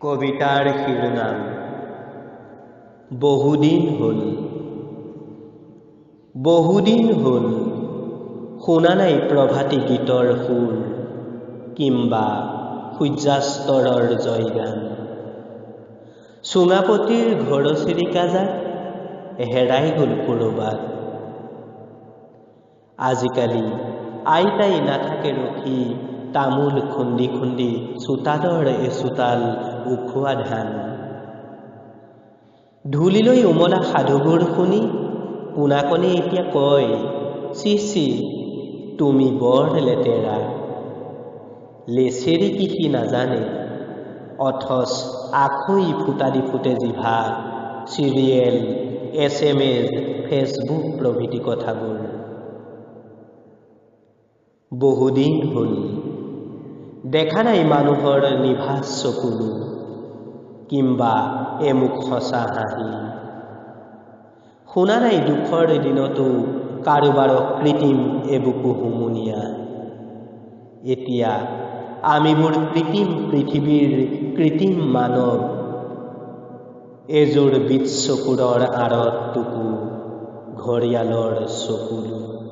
কবিতাৰ শিৰোনাম বহুদিন হ'ল। বহুদিন হ'ল শুনা নাই প্ৰভাতী গীতৰ সুৰ কিম্বা সূৰ্যাস্তৰৰ জয়গান। চুঙাপতিৰ ঘৰচিৰিকাজাক হেৰাই গ'ল ক'ৰবাত। আজিকালি আইতাই নাথাকে ৰখি তামোল খুন্দি খুন্দি চোতালৰ এচোতাল উখোৱা ধান। ধূলিলৈ ওমলা সাধুবোৰ শুনি পোনাকণে এতিয়া কয়, ছিঃ ছিঃ, তুমি বৰ লেতেৰা। লেচেৰি কি সি নাজানে, অথচ আখৈ ফুটাদি ফুটে জিভাত চিৰিয়েল, এছএমএছ, ফেচবুক প্ৰভৃতি কথাবোৰ। বহুদিন হ'ল দেখা নাই মানুহৰ নিভাঁজ চকুলো কিম্বা এমুখ সঁচা হাঁহি। শুনা নাই দুখৰ দিনতো কাৰোবাৰ অকৃত্ৰিম এবুকু হুমুনিয়াহ। এতিয়া আমিবোৰ কৃত্ৰিম পৃথিৱীৰ কৃত্ৰিম মানৱ। এযোৰ বিতচকুৰৰ আঁৰত টুকো ঘঁৰিয়ালৰ চকুলো।